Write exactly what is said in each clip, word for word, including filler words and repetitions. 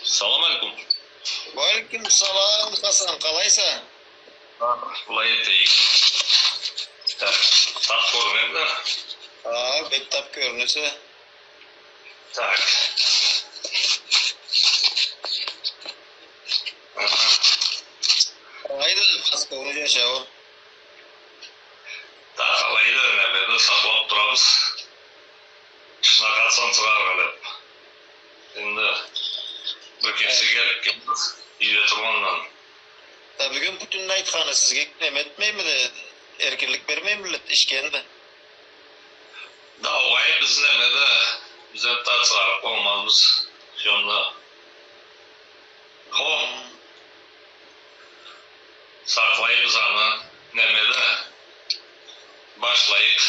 Салам алейкум. Уалейкум салам, Хасан, къалайса? Былай этейик. Так, тап кёрюнеме да? Хау, бек тап кёрюнесе. Так. Аха. Къалайды Москваны жашауу? Да, къалайды, неме да, сакълап турабыз. Тышына къатсам чыгъаргъа деп. Энди бир кесек келип кетдик, ийде тургъандан. Да бюгюн бютюнюн айтханы сизге неме этмейми да, эркинлик бермейми миллет ишге энди? Да, огъай, биз неме да, биз да чыгъарып болмазбыз. Шонда. Хо. Сакълайбыз аны, неме да, башлайыкъ.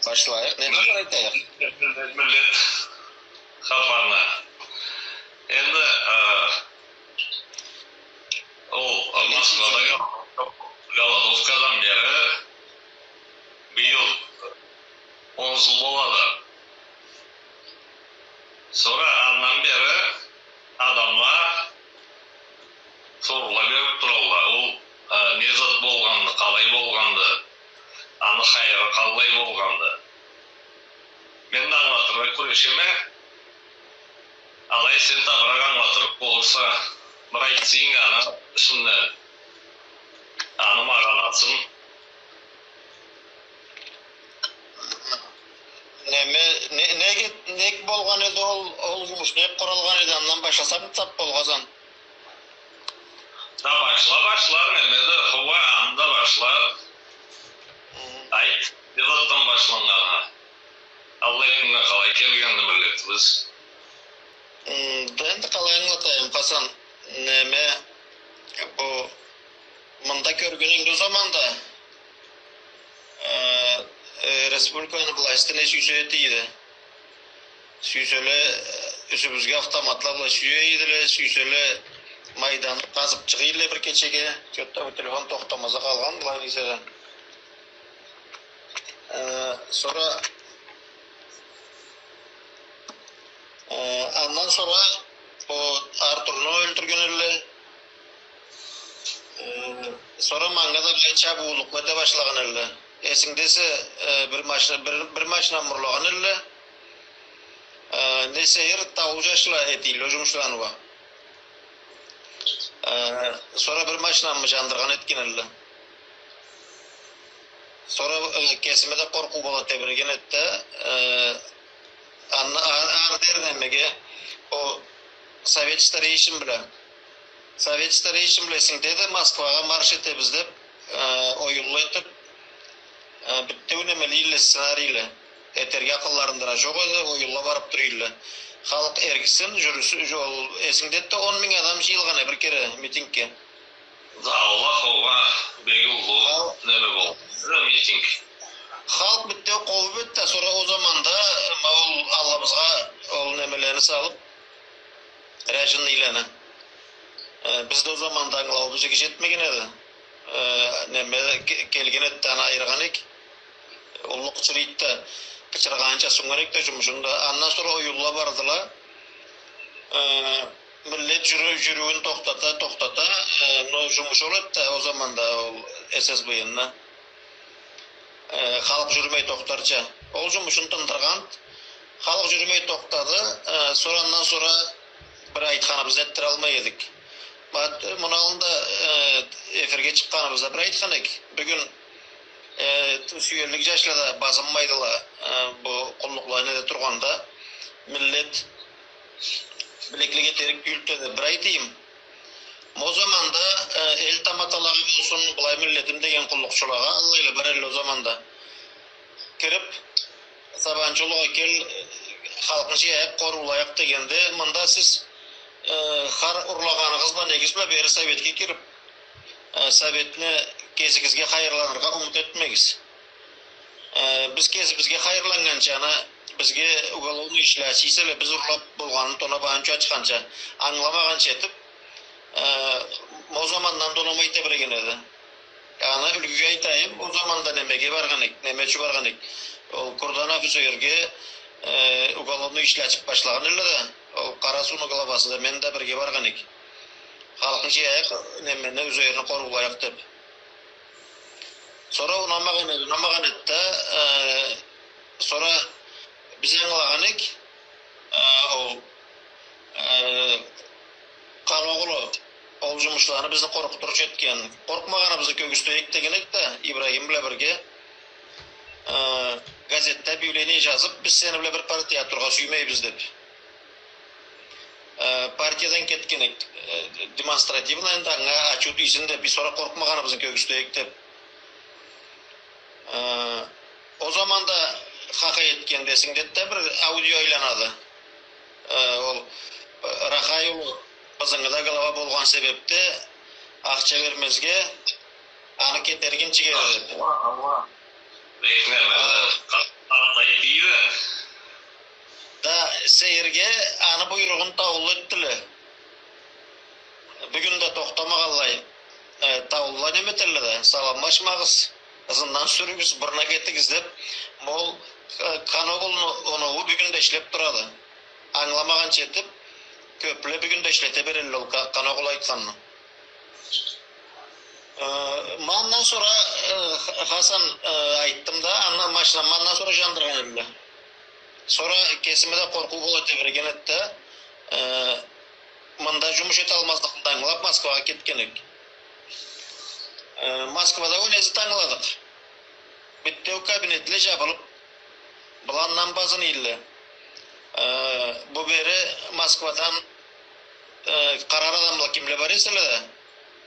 Башлайыкъ, не хапар айтайыкъ? Миллет хапарына. Энди, э, ол Москвада гол-, голодовкадан бери быйыл он жыл болады. Сора андан бери адамла соруула берип туралла. Ол, э, не зат болгъанды, къалай болгъанды, аны хайыры къаллай болгъанды. Мен да ангылатыргъа кюрешеме. Алай сен да бир ангылатырыкъ болурса, бир айтсанг аны ичинден, аны магъанасын. Неме, не, неге, нек болгъан эди ол, ол жумуш нек къуралгъан эди, андан башласанг, тап болгъазан. Да башла, башла, неме да, хо, аны да башла. Хы. Айт, не затдан башланнганын. Аллай кюннге къалай келгенди миллетибиз? Хы, да энди къалай ангылатайым, Хасан, неме, бу, мында кёргенинг ол заманда, э, э, республиканы власти не сюйсе эте эди. Сюйселе, э, юсюбюзге автоматла бла сюе эдиле, сюйселе майдан къазып чыгъа эдиле бир кечеге. Чё-то бу телефон тохтамаза къалгъан, былай эсе да. Э, сора, э, андан сора бу Артурну ёлтюрген эдиле. Э, сора манга да бир чабыуулукъла эте башлагъан эдиле. Эсингдесе, э, бир машина, бир, бир машинамы урлагъан эдиле. Э, не сейир, таулу жашла эте эдиле ол жумушланы уа. Э, сора бир машинамы жандыргъан этген эдиле. Сора, э, кесиме да къоркъуу бала тебиреген эди да, э, аны, а-, ары дери немеге, ол совет старейшин бла, совет старейшин бла эсингдеди, Москвагъа марш этебиз деп, э, оюнла этип, э, битеу немеле эдиле, сценарийле. Этерге акъылларында да жокъ эди, оюнла барып тура эдиле. Халкъ эргисин, жюрюсю, жол, эсингдеди да, он минг адам жыйылгъан эди бир кере митингге. Да, Аллах, огъа бек уллу неме болду. Бир митинг. Халкъ битеу къобуп эди да, сора ол заманда, ма, ол аллыбызгъа ол немелени салып, ряженыйлени. Э, биз да ол заманда ангылауубуз иги жетмеген эди. Э, неме, ке-, келген эди да, аны айыргъан эдик. Уллу къычырыйды да, къычыргъанынча сюнгенек да жумушун да. Андан сора оюнла бардыла. Э, миллет жюрю-, жюрюуюн тохтата, тохтата, э, но жумуш ол эди да, ол заманда ол С С Б Н-да. Э, халкъ жюрюмей тохтарча. Ол жумушун тындыргъан. Халкъ жюрюмей тохтады. Э, сора андан сора бир айтханыбызны этдиралмай эдик. Ма, муну аллында, э, эфирге чыкъгъаныбызда бир айтхан эдик. Бюгюн, э, сюеллик жашла да базынмайдыла, э, бу къуллукъла неде тургъанда, миллет билеклик этерик тюйюлдю деп бир айтайым. Ол заманда, э, эл таматалагъа болсун, былай миллетим деген къуллукъчулагъа, аллайла бар эдиле ол заманда. Кирип, Сабанчы улугъа кел, халкъны жыяйыкъ, къоруулайыкъ дегенде, мында сиз, э, хар урлагъаныгъыз бла, негиз бла бери советге кирип, э, советни кесигизге хайырланыргъа умут этмегиз. Э, биз кесибизге хайырланнганча, ана, бизге уголовный ишле ача эселе, биз урлап болгъанын тонап, анча ачханча, ангыламагъанча этип, э, ол замандан тонамай тебиреген эди. Аны юлгюге айтайым, ол заманда немеге баргъан эдик, неме ючюн баргъан эдик. Ол Курданов Юсейирге, э, уголовный ишле ачып башлагъан эдиле да, ол къара главасы да, мен да бирге баргъан эдик. Халкъны жыяйыкъ, немени, Узейирни къоруулайыкъ деп. Сора унамагъан эди, унамагъан эди да, э, сора биз ангылагъан эдик, э, ол, э, Къаноглу ол жумушланы бизни къоркъутурча этген. Къоркъмагъаныбызны кёргюзтейик деген эдик да, Ибрагим бла бирге, э, газетде объявление жазып, биз сени бла бир партия турургъа сюймейбиз деп. Э, партиядан кетген эдик, э, демонстративно, энди анга ачыу тийсин деп, биз сора къоркъмагъаныбызны кёргюзтейик деп. Э, ол заманда хахай этгенде эсингдеди да, бир аудио айланады. Э, ол, э, Рахай улу бызынгыда глава болгъан себепде, ахча бермезге, аны кетеригин чыгъарады. Аллах, Аллах. Рахмет, Аллах. Да, сейирге аны буйругъун таулула этдиле. Бюгюн да тохтамагъанлай, э, таулула неме этелле да, саламлашмагъыз, ызындан сюрюгюз, бурна кетигиз деп, ол, э, Къаноглуну оноуу бюгюн да ишлеп турады. Ангыламагъанча этип, кёпле бюгюн да ишлете берелле ол Къа-, Къаноглу айтханны. Э, ма андан сора, э, Ха-, Хасан, э, айтдым да, андан машинаны ма андан сора жандыргъан эдиле. Сора кесиме да къоркъуу бола тебреген эди да, э, мында жумуш эталмазлыкъны да ангылап, Москвагъа кетген эдик. Э, Москвада уа не зат ангыладыкъ. Битеу кабинетле жабылып, быландан базынылла. Э, бу бери Москвадан, э, къарар адамла кимле бар эселе да,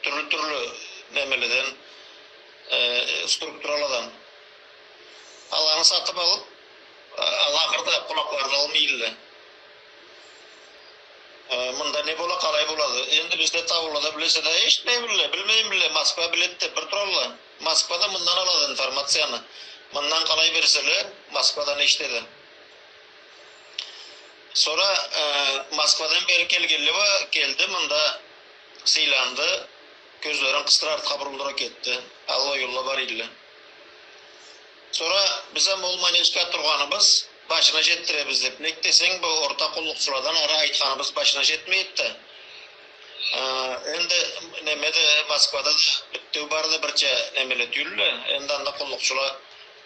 тюрлю-тюрлю немеледен, э, структураладан. Аланы сатып алып, э, ала ахырда къулакъларына алмайла. Э, мында не бола, къалай болады? Энди бизде таулулада билесе да, эшитмеймилле, билмеймилле, Москва биледи деп бир туралла. Москва да мындан алады информацияны. Мындан къалай берселе, Москвадан эшитеди. Сора, э, Москвадан бери келгенле уа келди, мында сыйланды. Кёзлерин къысдыра артха бурулдура кетди. Аллай улла бар эдиле. Сора биз эм ол Манежка тургъаныбыз, башына жетдиребиз деп. Нек десенг, бу орта къуллукъчуладан ары айтханыбыз башына жетмей эди да. Э, энди немеде, Москвада да битеу бары да бирча немеле тюйюлле. Энди анда къуллукъчула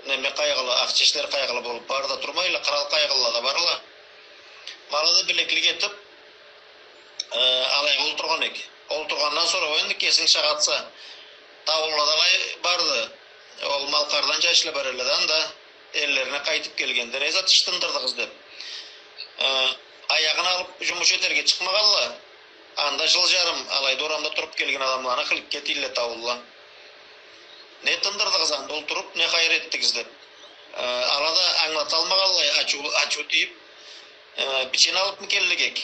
неме къайгъылы, ахча ишлери къайгъылы болуп бары да турмайла, кърал къайгъылыла да барла. Ма ала да билеклик этип, э, алайгъа олтургъан эдик. Олтургъандан сора, энди кесинг шагъатса, таулулада алай барды. Ол Малкъардан жашла бар эдиле да, анда эллерине къайтып келгенде, не зат иш тындырдыгъыз деп. Э, аягъын алып, жумуш этерге чыкъмагъанла. Анда жыл жарым алайда орамда туруп келген адамланы хыликке этийле таулула. Не тындырдыгъыз анда олтуруп, не хайыр этдигиз деп. Э, ала да ангылаталмагъанлай, ачыу, ачыу тийип, э, бичен алыпмы келлик эк?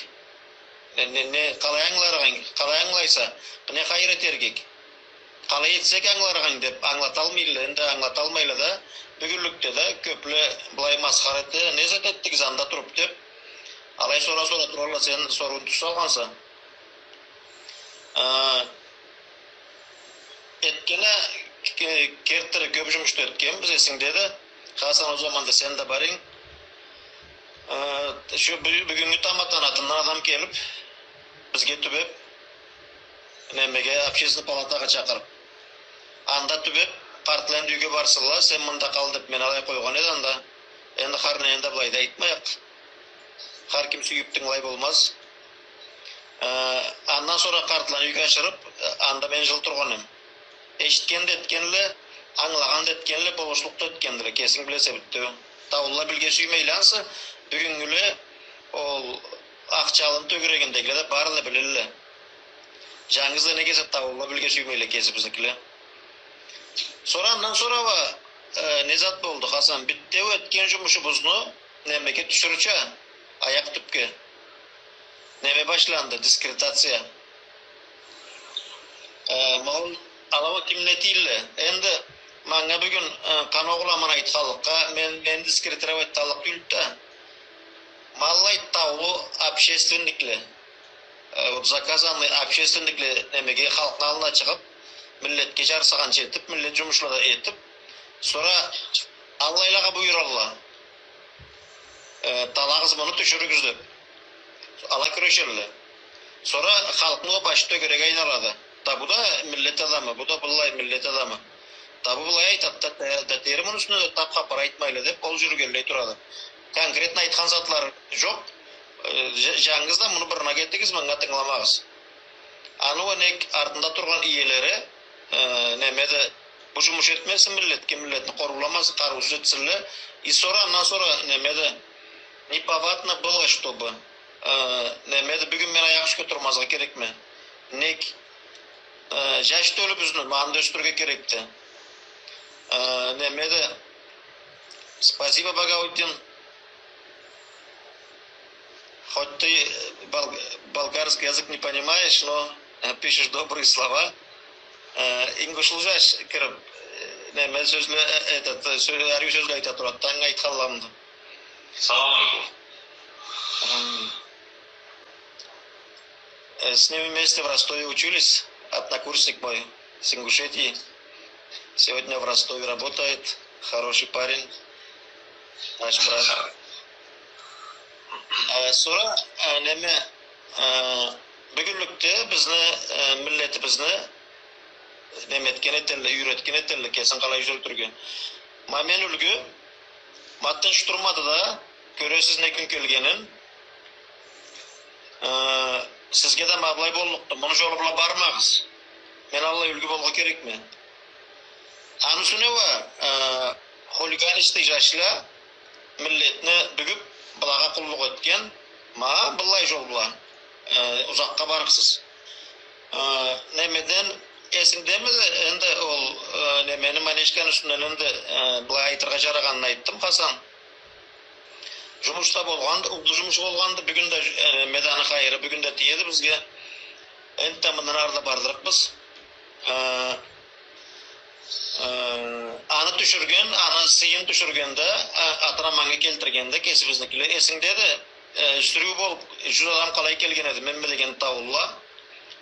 Не, не, не, къалай ангыларыкъ эдинг, къалай ангылайса, не хайыр этерик эк? Къалай этсек ангыларыкъ эдинг деп ангылаталмайла, энди ангылаталмайла да, бюгюнлюкде да кёпле былай масхара эте, не зат этдигиз анда туруп деп, алай сора-сора туралла, сен сорууну тюз салгъанса. А, этгени, ке-, кертири кёп жумушну этгенбиз, эсингдеди. Хасан, ол заманда сен да бар эдинг. Э, шу бю-, бюгюннгю таматаны артындан адам келип, бизге тюбеп, немеге, общественный палатагъа чакъырып. Анда тюбеп, къартланы юйге барсынла, сен мында къал деп, мени алай къойгъан эди анда. Энди хар нени да былайда айтмайыкъ. Хар ким сюйюп тынгылай болмаз. Э, андан сора къартланы юйге ашырып, э, анда мен жыл тургъан эдим. Эшитген да этгенле, ангылагъан да этгенле, болушлукъ да этгендиле, кесинг билесе, битеу. Таулула билге сюймейле ансы, бюгюннгюле ол Ахчалыны тёгерегиндегиле да бары да билелле. Жангыз да неге эсе таулула билге сюймейле кесибизникиле. Сора, андан сора уа, э, не зат болду, Хасан? Битеу этген жумушубузну немеге тюшюрча, аякъ тюпге. Неме башланды, дискредитация. Э, ма ол, ала уа кимле тюйюлле. Энди манга бюгюн, э, Къаноглу аман айтханлыкъгъа, мен, мен дискредитировать эталлыкъ тюйюлдю да. Ма аллай таулу общественникле, э, вот заказанный общественникле немеге, халкъны аллына чыгъып, миллетге жарсыгъанча этип, миллет жумушла да этип, сора аллайлагъа буюралла. Э, талагъыз муну, тюшюрюгюз деп. Ала кюрешелле. Сора халкъны уа башы тёгерек айланады. Да бу да миллет адамы, бу да быллай миллет адамы. Да бу былай айтады да, да, да дери муну юсюнде да тап хапар айтмайла деп, ол жюрюгенлей турады. Конкретно айтхан затлары жокъ. Э, жа-, жангыз да муну бырнак этигиз, мынга тынгыламагъыз. Аны уа нек артында тургъан иелери, э, неме да, бу жумуш этмесин миллетге, миллетни къорууламасын, къарыусуз этсинле. И сора, андан сора неме да, неповадно было, чтобы, э, неме да, бюгюн мен аякъ юсге турмазгъа керекме. Нек, э, жаш тёлюбюзню ма анда ёсдюрюрге керекди. Э, неме да, спасибо, Багаутдин. Хоть ты, э, бол-, болгарский язык не понимаешь, но, э, пишешь добрые слова. Э, ингушча жаш кирип, э, неме сёзле, э, этот, э, сё-, ариу сёзле айта турады, анга айтханлыгъымды. Салам алейкум. М. Э, с ним вместе в Ростове учились, однокурсник мой, с Ингушетии. Сегодня в Ростове работает, хороший парень, наш брат. Э, сора, э, неме, э, бюгюнлюкде бизни, э, миллетибизни неме этген этелле, юйретген этелле, кесин къалай жюрютюрге. Ма мен юлгю, ма тынч турмады да, кёресиз не кюн келгенин. Э, сизге да ма былай боллукъду, муну жолу бла бармагъыз. Мен аллай юлгю болургъа керекме. Аны юсюне уа, э, хулиганистый жашла миллетни бюгюп, былагъа къуллукъ этген, ма быллай жол бла, э, узакъгъа барыкъсыз. Э, немеден, эсингдеми да, энди ол, э, немени, Манешканы юсюнден энди, э, былай айтыргъа жарагъанын айтдым, Хасан. Жумуш да болгъанды, уллу жумуш болгъанды, бюгюн да, э, неме да, аны хайыры бюгюн да тиеди бизге. Энтда мындан ары да бардырыкъбыз. Э, э, аны тюшюрген, аны сыйын тюшюргенде, э, атын аманнга келтиргенде, кесибизникиле, эсингдеди, э, сюрюу болуп, жюз адам къалай келген эди, менме деген таулула.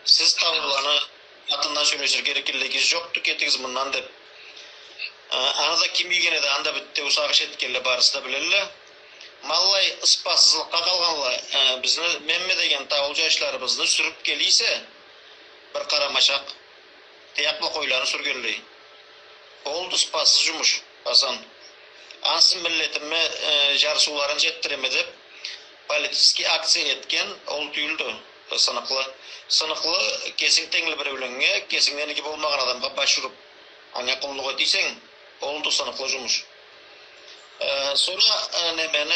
Сиз таулуланы атындан сёлеширге эркинлигигиз жокъду, кетигиз мындан деп. Э, аны да ким ийген эди, аны да битеу сагъыш этгенле, барысы да билелле. Ма аллай ыспассызлыкъгъа къалгъанла, э, бизни, менме деген таулу жашларыбызны сюрюп келе эсе, бир къарамашакъ, таякъ бла къойланы сюргенлей. Олду ыспассыз жумуш, Хасан. Ансы миллетимни, э, жарсыуларын жетдиреме деп, политический акция этген ол тюйюлдю, сыныкълы. Сыныкълы кесинг тенгли биреуленнге, кесингден иги болмагъан адамгъа баш уруп, анга къуллукъ эте эсенг, олду сыныкълы жумуш. Э, сора, э, немени,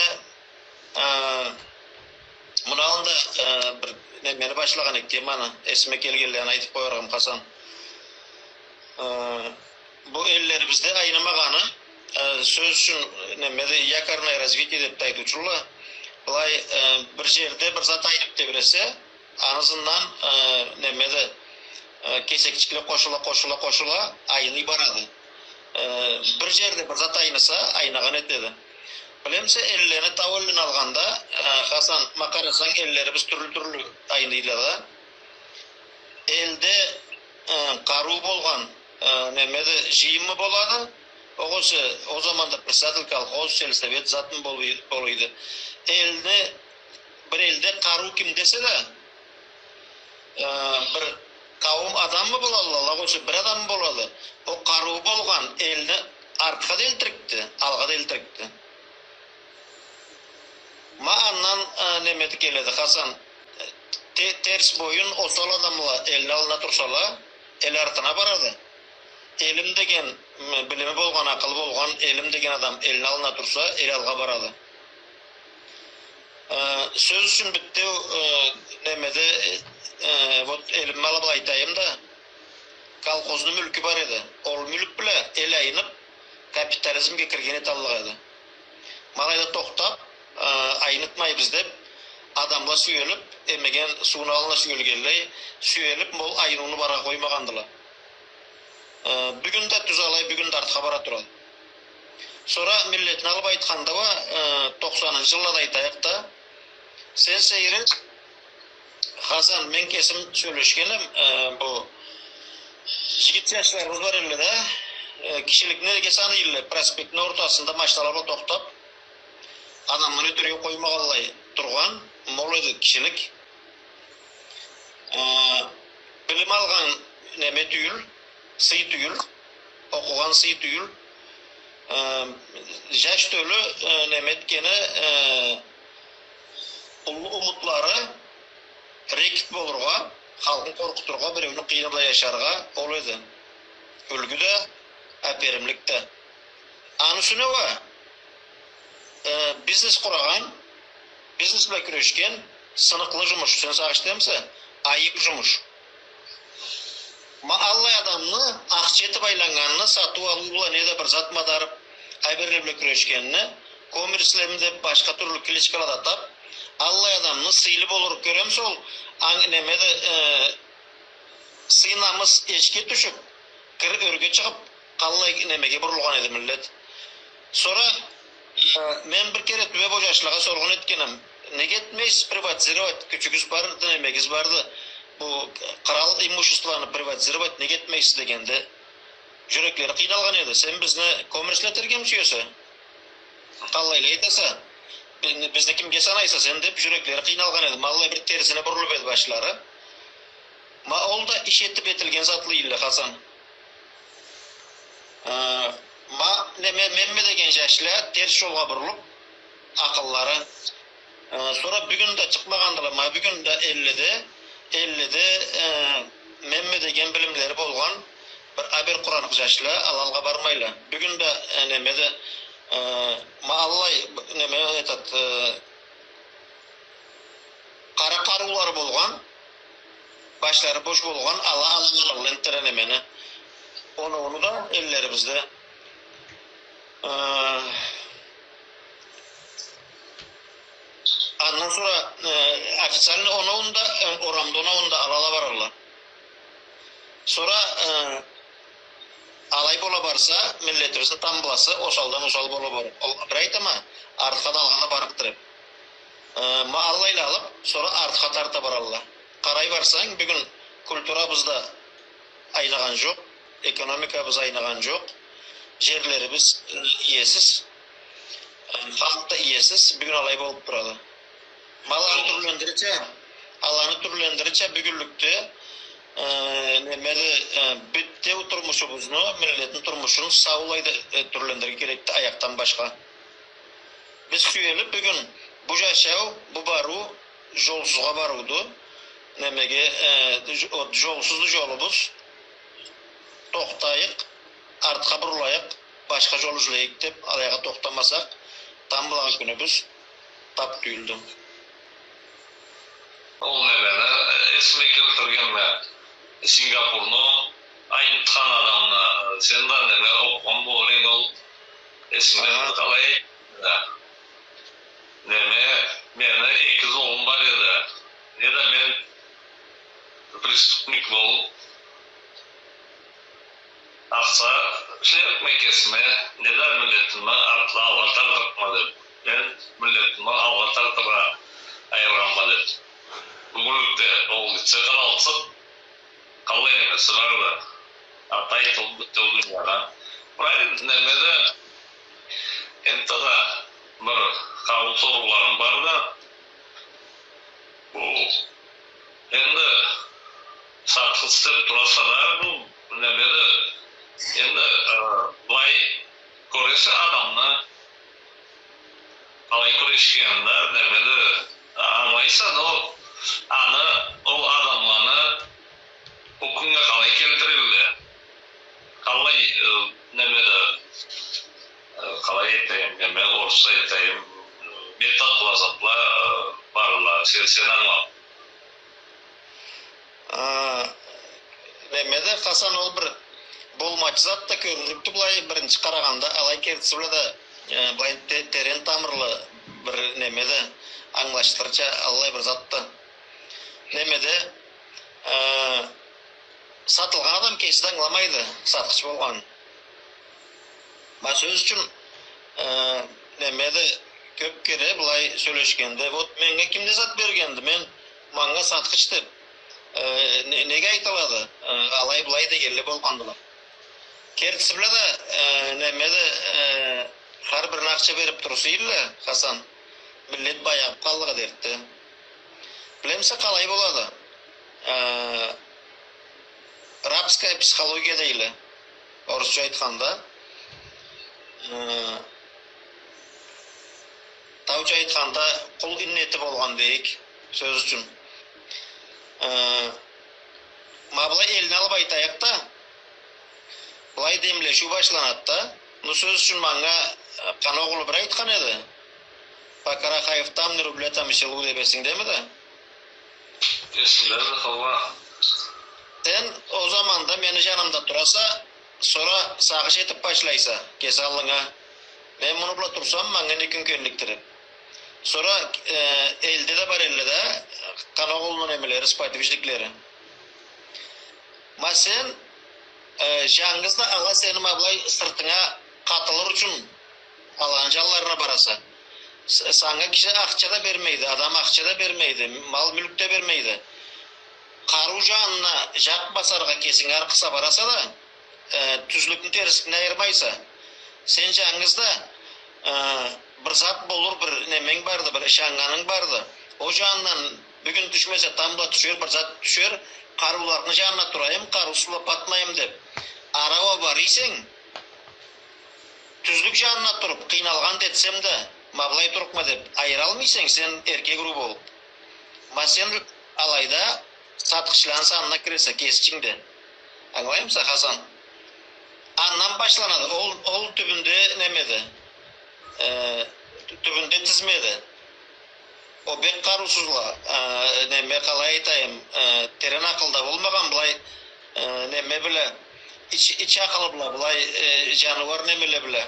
э, муну аллында, э, бир немени башлагъан эдик, теманы, эсиме келгенлей, аны айтып къоярыгъым, Хасан. Э, бу эллерибизде айнымагъаны, э, сёз ючюн, немеде, якорное развитие деп да айтыучула. Былай, э, бир жерде бир зат айнып тебиресе, аны ызындан, э, немеде, э, кесекчикле къошула, къошула, къошула, айный барады. Э, бир жерде бир зат айныса, айнагъан этеди. Билемисе, эллени тау элин алгъанда, э, Хасан, ма къарасанг, эллерибиз тюрлю-тюрлю айныйла да. Элде, э, къарыу болгъан, э, немеде, жыйынмы болады? Огъесе, ол заманда председатель колхоз, сельсовет затмы болуй-, болуйду? Элни, бир элде къарыу кимде эсе да, э, бир къауум адаммы болалла, огъесе бир адаммы болады? Ол къарыу болгъан элни артха да элтирикди, алгъа да элтирикди. Ма андан, э, немеди келеди, Хасан. Те-, терс боюн, осал адамла элни аллына турсала, эл артына барады. Элим деген, м, билими болгъан, акъылы болгъан, элим деген адам элни аллына турса, эл алгъа барады. Э, сёз ючюн битеу, э, немеде, э, вот элимни алып айтайым да, колхозну мюлкю бар эди. Ол мюлк бла эл айнып, капитализмге кирген эталлыкъ эди. Ма алайда тохтап, э, айнытмайбыз деп, адамла сюелип, эмеген сууну аллына сюелгенлей, сюелип, ол айныуну баргъа къоймагъандыла. Э, бюгюн да тюз алай, бюгюн да артха бара турады. Сора миллетни алып айтханда уа, э, тохсанынчы жыллада айтайыкъ да, сен сейир эт, Хасан, мен кесим сёлешгенем, э, бу жигит жашларыбыз бар элле да, э, кишиликни неге саныйла, проспектни ортасында машинала бла тохтап, адамны ётерге къоймагъанлай тургъан, Мол эди кишилик. Э, билим алгъан неме тюйюл, сый тюйюл, окъугъан сый тюйюл. Э, жаш тёлю, э, неме этгени, э, уллу умутлары рекет болургъа, халкъын къоркъутургъа, биреуню къыйыны бла жашаргъа ол эди. Юлгю да, аперимлик да. Аны юсюне уа, э, бизнес къурагъан, бизнес бла кюрешген сыныкълы жумуш. Сен сагъыш этемисе, айып жумуш. Ма аллай адамны, ахча этип айланнганны, сатыу-алыу бла неда бир зат мадарып, аберле бла кюрешгенни, коммерсант деп башха тюрлю кличкала да атап, аллай адамны сыйлы болур кёремисе ол, анг-, неме да, э, сый-намыс эшикге тюшюп, кир-, ёрге чыгъып, къаллай немеге бурулгъан эди миллет. Сора, э, мен бир кере тюбе бу жашлагъа соргъан этгеним: «Неге этмейсиз приватизировать, кючюгюз барды, немегиз барды, бу кърал имуществону приватизировать неге этмейсиз?» — дегенде, жюреклери къыйналгъан эди. «Сен бизни коммерсант этерге ми сюесе? Къаллайла айтаса, би-, бизни кимге санайса сен?» — деп, жюреклери къыйналгъан эди. Ма аллай бир терсине бурулуп эди башлары. Ма ол да иш этип этилген затлы эдиле, Хасан. Э, ма, неме, менме деген жашла терс жолгъа бурулуп, акъыллары. Э, сора бюгюн да чыкъмагъандыла, ма бюгюн да элледе, элледе, э, менме деген билимлери болгъан бир абер къураныгъы жашла, ала алгъа бармайла. Бюгюн да, э, неме да, э, ма аллай, неме, этот, э, къара къарыулары болгъан, башлары бош болгъан, ала, ала, ала, ала, энтта немени. Оноуну да эллерибизде. Э, андан сора, э, официальный оноуну да, э, орамда оноуну да ала, ала баралла. Сора, э, алай бола барса, миллетибизни тамбласы осалдан осал бола барыр. Ол, бир айтама, артха да, алгъа да барыкъдыр деп. Э, ма аллайла алып, сора артха тарта баралла. Къарай барсанг, бюгюн культурабыз да айныгъан жокъ, экономикабыз айныгъан жокъ, жерлерибиз, э, иесиз, э, халкъ да иесиз, бюгюн алай болуп турады. Ма аланы тюрлендирирча, аланы тюрлендирирча бюгюнлюкде, э, немеди, э, бютеу турмушубузну, миллетни турмушун саулай да, э, тюрлендирирге керекди, аякъдан башха. Биз сюелип бюгюн бу жашау, бу барыу жолсузгъа барыуду. Немеге, э, ж-, о, жолсузду жолубуз. Тохтайыкъ, артха бурулайыкъ, башха жол излейик деп, алайгъа тохтамасакъ, тамблагъы кюнюбюз тап тюйюлдю. Ол немени эсиме келтиргенме, Сингапурну, айтхан адамны, сен да неме окъугъан болурсанг, ол эсиме, ага, къалай айтды. Неме, мени эки зулум бар эди. Неда мен преступник болуп, ахса ишлерикме кесиме, неда миллетими артха, алгъа тартырыкъма деп. Мен миллетими алгъа тартыргъа айыргъанма деп. Бюгюнлюкде ол гитсе, къаралсакъ, къаллай немеси барды. Аты айтылып битеу дунияда. Былай немеде, энтта да бир къарыу сорууларым барды. Бу, энди, сатхыч деп тураса да, бу немеде, энди, э, былай кёресе адамны, къалай кюрешгенин да, немеди, ангылайса да, ол, аны, ол адамланы бу кюннге къалай келтирелле? Къалай, э, немеди, э, къалай айтайым, неме, орусча айтайым, метод бла затла, э, барла, сен, сен ангыла. А, немеди, Хасан, ол бир болмачы зат да кёрюнюкдю былай, биринчи къарагъанда, алай кертиси бла да, э, былай те-, терен тамырлы бир немеди, ангылашдырырча аллай бир затды. Немеди, э, сатылгъан адам кеси да ангыламайды сатхыч болгъанын. Ма, сёз ючюн, э, немеди, кёп кере былай сёлешгенде, вот, меннге кимди зат бергенди, мен манга сатхыч деп, э, не-, неге айтылады? Э, алай-былай дегенле болгъандыла. Кертиси бла да, э, немеди, э, хар бирине ахча берип турса эдиле, Хасан, миллет баягъып къаллыкъ эди эртте. Билемисе, къалай болады? Э, рабская психология дейле, орусча айтханда. Э, тауча айтханда, къул иннети болгъан дейик, сёз ючюн. Э, ма былай элни алып айтайыкъ да, былай демлешиу башланады да. Ну, сёз ючюн, манга, э, Къан огъулу бир айтхан эди. Пока Рахаев там, не рубля там и селу деп эсингдеми да? Эсимдеди, хауа. Сен ол заманда мени жанымда тураса, сора сагъыш этип башлайса кеси аллынга: «Мен муну бла турсам, манга не кюн келликди?» деп. Сора, э, элде да бар элле да, Къан огъулну немелери, сподвижниклери. Ма сен, э, жангыз да ала сени ма былай сыртынга къатылыр ючюн аланы жанларына бараса. С-, санга киши ахча да бермейди, адам ахча да бермейди, мал-мюлк да бермейди. Къарыу жанына жакъ басаргъа кесинги аркъыса бараса да, э, тюзлюкню терсликни айырмайса. Сен жангыз да, э, бир зат болур, бир неменг барды, бир ышаннганынг барды. Ол жанындан бюгюн тюшмесе, тамбла тюшер, бир зат тюшер, къарыуларыны жанына турайым, къарыусуз бла батмайым деп, ары-уа бар эсенг, тюзлюк жанына туруп, къыйналгъан да этсем да, ма былай турукъма деп айыралмай эсенг, сен эркек уруу болуп. Ма сен алайда сатхычланы санына киресе, кеси ичингде. Ангылаймыса, Хасан? Андан башланады. Ол, ол тюбюнде немеди? Э, тю-, тюбюнде тизмеди. Ол бек къарыусузла, э, неме, къалай айтайым, э, терен акъылда болмагъан, былай, э, неме бла, ич, ич акъылы бла, былай, э, жаныуар немеле бла,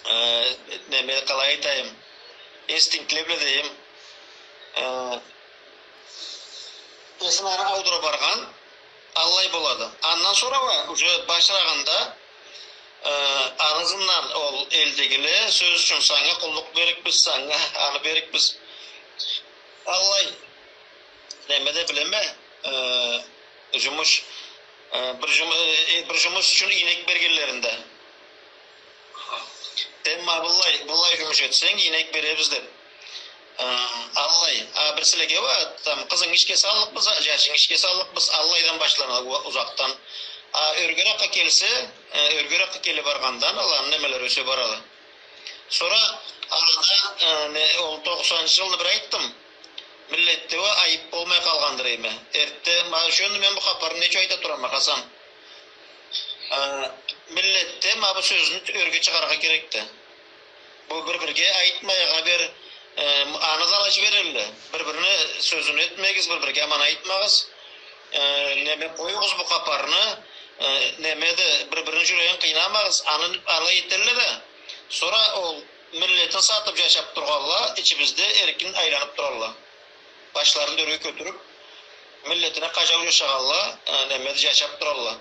э, неме, къалай айтайым, инстинктле бла дейим, э, эсин ары аудура баргъан, аллай болады. Андан сора уа, уже башлагъанда, э, аны ызындан ол элдегиле, сёз ючюн, санга къуллукъ берикбиз, санга аны берикбиз. Аллай, неме да билеме, э, жумуш, э, бир жум-, э, э, бир жумуш ючюн ийнек бергенлеринде. Сен ма быллай, быллай жумуш этсенг, ийнек беребиз деп. Э, аллай, а бирсилеге уа, там, къызынгы ишге саллыкъбыз, а, жашынгы ишге саллыкъбыз, аллайдан башланады у-, узакъдан. А ёргеракъгъа келсе, э, ёргеракъгъа келе баргъандан аланы немелери ёсе барады. Сора арада, э, не, ол токъсанынчы жылны бир айтдым. Миллетде уа айып болмай къалгъандыр эме. Эртте, ма, шёндю мен бу хапарны нечик айта турама, Хасан? Э, миллетде ма бу сёзню ёрге чыгъарыргъа керекди. Бу бир-бирге айтмайыкъ, бир, э, аны да ала жиберелле. Бир-бирини сёзюн этмегиз, бир-бирге аман айтмагъыз. Э, неме, къоюгъуз бу хапарны, э, немеди, бир-бирини жюрегин къыйнамагъыз, аны алай этелле да. Сора ол миллетин сатып жашап тургъанла ичибизде эркин айланып туралла. Башларын да ёрге кётюрюп, миллетине къажау жашагъанла, э, немеди, жашап туралла.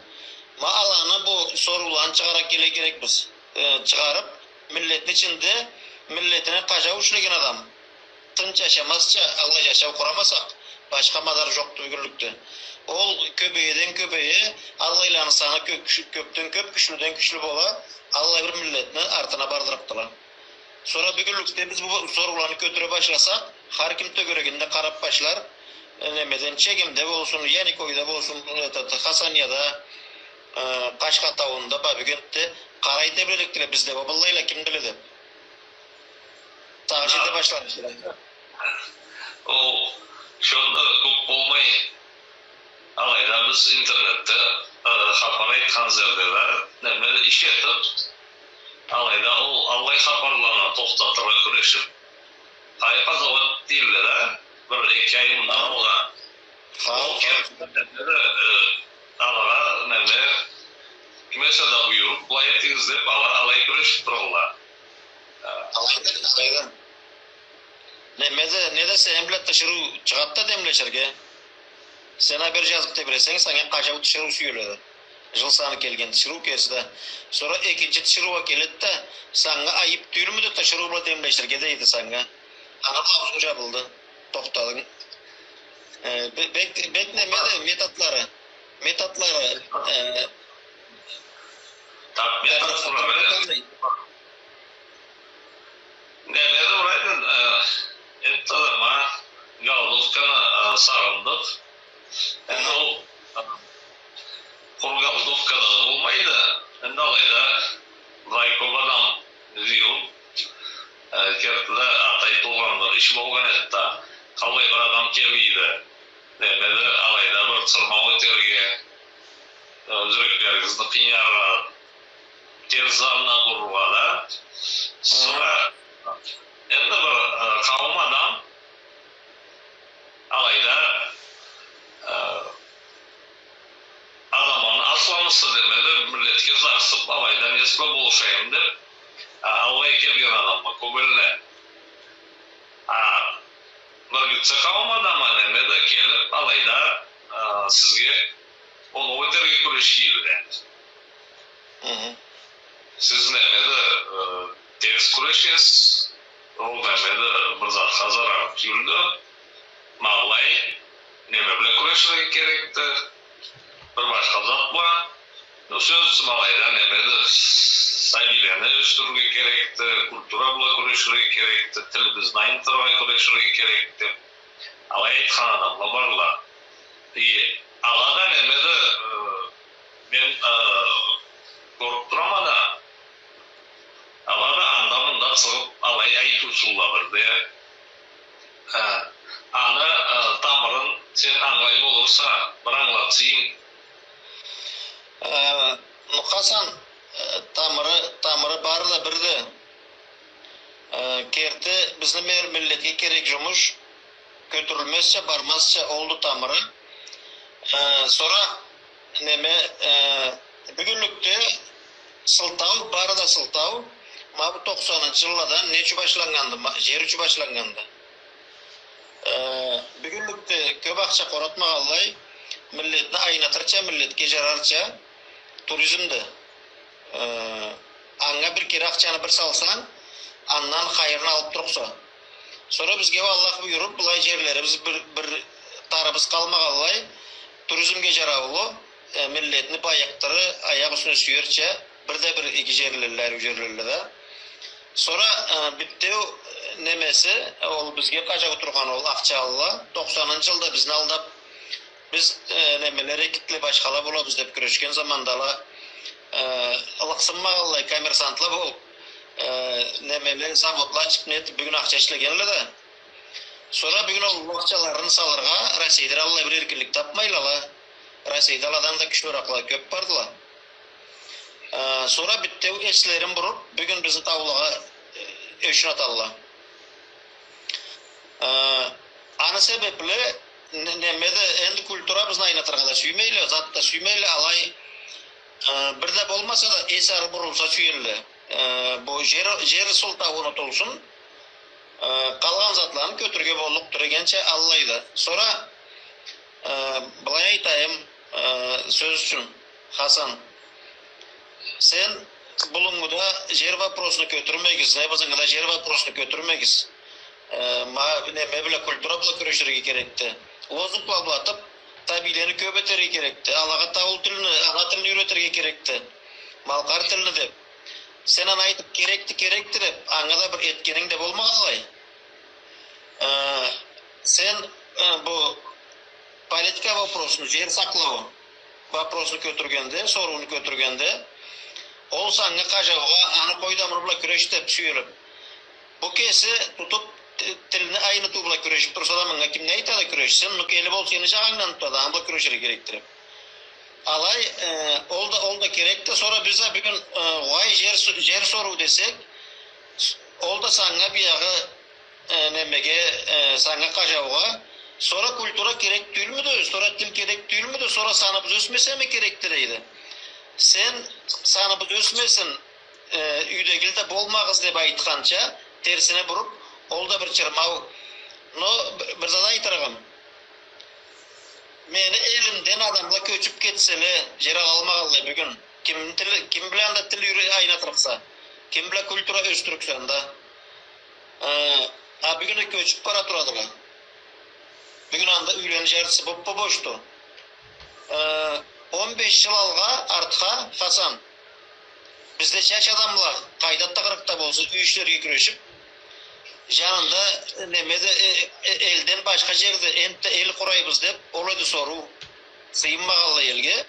Ма аланы бу сорууланы чыгъара келе керекбиз. Э, чыгъарып, миллетни ичинде миллетине къажау ишлеген адам тынч жашамазча, аллай жашау къурамасакъ, башха мадар жокъду бюгюнлюкде. Ол кёбейеден кёбейе, аллайланы саны кё-, кёп-, кёпден кёп, кючлюден кючлю бола, аллай бир миллетни артына бардырыкъдыла. Сора бюгюнлюкде биз бу сорууланы кётюре башласакъ, хар ким тёгерегинде къарап башлар, э, немеден, Чегемде болсун, Яникойда болсун, этот, Хасанияда, э, Къашха тауунда, ба, Бюгентде къарай тебреликдиле бизде, ба, быллайла кимдиле деп. Сагъыш эте башларыкъдыла. Ол шёндю кёп болмай, алайда биз интернетде, э, хапар айтхан зерде да, неме, иш этип, алайда ол аллай хапарланы тохтатыргъа кюрешип, хайыр, къазауат дейдиле да, бир эки ай мындан алгъа. Ол керти, э, алагъа, неме, ким эсе да буюруп, былай этигиз деп, ала-, алай кюрешип туралла. Алайды, алайды. Неме да, не да сен бла тиширыу чыгъады да демлеширге. Сен а бир жазып тебресенг, санга къажау тиширыу сюеледи. Жыл саны келген тиширыу кеси да. Сора экинчи тиширыу а келеди да, санга айып тюйюлмюдю тиширыу бла демлеширге дейди санга. Аны бла ауузунг жабылды. Тохтадынг. Э, бе-, бек, бек немеди, методлары. Методлары, э, Так, мен да сурама. Немеди, бурайдын, э, это да ма, Голодовканы, э, сагъындыкъ. Энди ол, э, къуру голодовкада болмайды. Энди алайда былай кёп адам жыйылып, э, кертиде атай туугъанды, иш болгъан эди да, къалай бир адам келмейди. Немеди, алайда бир чырмау этерге, э, жюреклеригизни къыйнаргъа, терс затны къурургъа да. Сора энди бир, э, къауум адам алайда, э, адамланы асламысы демеди, миллетге жарсып, алайда неси бла болушайым деп, а, алай келген адамла кёб элле. А, бир гитче къауум адамы немеди, келип, алайда, э, сизге оноу этерге кюрешгенле. Сиз немеди, э, терс кюрешесиз, ол немеди, бир затха зарар тюйюлдю. Ма былай неме бла кюреширге керекди, бир башха зат бла. Ну, сёз ючюн, алайда немеди, сабийлени ёсдюрюрге керекди, культура бла кюреширге керекди, тилибизни айнытыргъа кюреширге керекди. Алай айтхан адамла барла. И алада немеди, э, мен, э, кёрюп турама да, алада анда-мында чыгъып, алай айтыучула бирде. Э, аны, э, тамырын сен ангылай болурса, бир ангылатсанг. Э, ну, Хасан, э, тамыры, тамыры бары да бирди. Э, керти, бизни мер-, миллетге керек жумуш кётюрюлмезча, бармазча олду тамыры. Э, сора, неме, э, бюгюнлюкде сылтау, бары да сылтау, ма бу токъсанынчы жылладан не ючюн башланнганды, ма-, жер ючюн башланнганды. Э, бюгюнлюкде кёп ахча къоратмагъанлай, миллетни айнытырча, миллетге жарарча туризмди. Э, анга бир кере ахчаны бир салсанг, андан хайырын алып турукъса. Сора бизге Аллах буюруп, былай жерлерибиз бир, бир тарыбыз къалмагъанлай, туризмге жараулу, э, миллетни байыкъдырыр, аякъ юсюне сюерча, бир да бир иги жерлелле, ариу жерлелле да. Сора, э, битеу, э, немеси, ол бизге къажау тургъан ол ахчалыла, токъсанынчы жылда бизни алдап, биз, э, немеле, рекетле, башхала болабыз деп кюрешген замандала, э, ылыкъсынмагъанлай, коммерсантла болуп, э, немеле, заводла ачып, не этип, бюгюн ахча ишлегенле да. Сора бюгюн ол ахчаларын салыргъа Россейде аллай бир эркинлик тапмайла ала. Россейде аладан да кючлюрекла кёп бардыла. Э, сора битеу эслерин буруп, бюгюн бизни таулагъа, э, ёчюн аталла. Э, аны себепли не-, немеди, энди культурабызны айнытыргъа да сюймейле, зат да сюймейле, алай, э, бир да болмаса да эс ары бурулса сюелле. Э, бу жер, жер сылтау унутулсун, э, къалгъан затланы кётюрюрге боллукъду дегенча аллайды. Сора, э, былай айтайым, э, сёз ючюн, Хасан, сен Булунгуда жер вопросуну кётюрмегиз, не бызынгыда жер вопросуну кётюрмегиз. Э, ма-, неме бла, культура бла кюреширге керекди. Лозунгла бла атып, табийлени кёп этерге керекди. Алагъа таул тилни, ана тилни юйретирге керекди. Малкъар тилни деп. Сен аны айтып, керекди, керекди деп, анга да бир этгенинг да болмагъанлай. Э, сен, э, бу политика вопросуну, жер сакълау вопросуну кётюргенде, сорууну кётюргенде, ол санга къажаугъа, аны къой да муну бла кюреш деп сюелип, бу кеси тутуп, ти-, тилни айнытыу бла кюрешип турса да, манга ким не айтады, кюреш, сен, ну, кели бол, сени жагъынгдан тутады, аны бла кюреширге керекди деп. Алай, э, ол да, ол да керекди. Сора биз да бюгюн, э, угъай, жер су-, жер соруу десек, с-, ол да санга биягъы, э, немеге, э, санга къажаугъа. Сора культура керек тюйюлмюдю, сора тил керек тюйюлмюдю, сора саныбыз ёсмесеми керекди дейди. Сен саныбыз ёсмесин, э, юйдегиле да болмагъыз деп айтханча, терсине буруп, ол да бир чырмау. Но б-, бир зат айтырыгъым. Мени элимден адамла кёчюп кетселе, жер алалмагъанлай бюгюн. Ким тили, ким бла да тил юре-, айнатырыкъса, ким бла культура ёсдюрюксе анда. Э, а бюгюн да кёчюп бара турадыла. Бюгюн анда юйлени жарысы боп-бошду. Э, он беш жыл алгъа, артха, Хасан. Бизде жаш адамла, къайдада къырыкъда болса, юй ишлерге кюрешип, жанында, э, неме да, э, э, элден башха жерде энтда эл къурайбыз деп, ол эди соруу. Сыйынмагъанлай элге.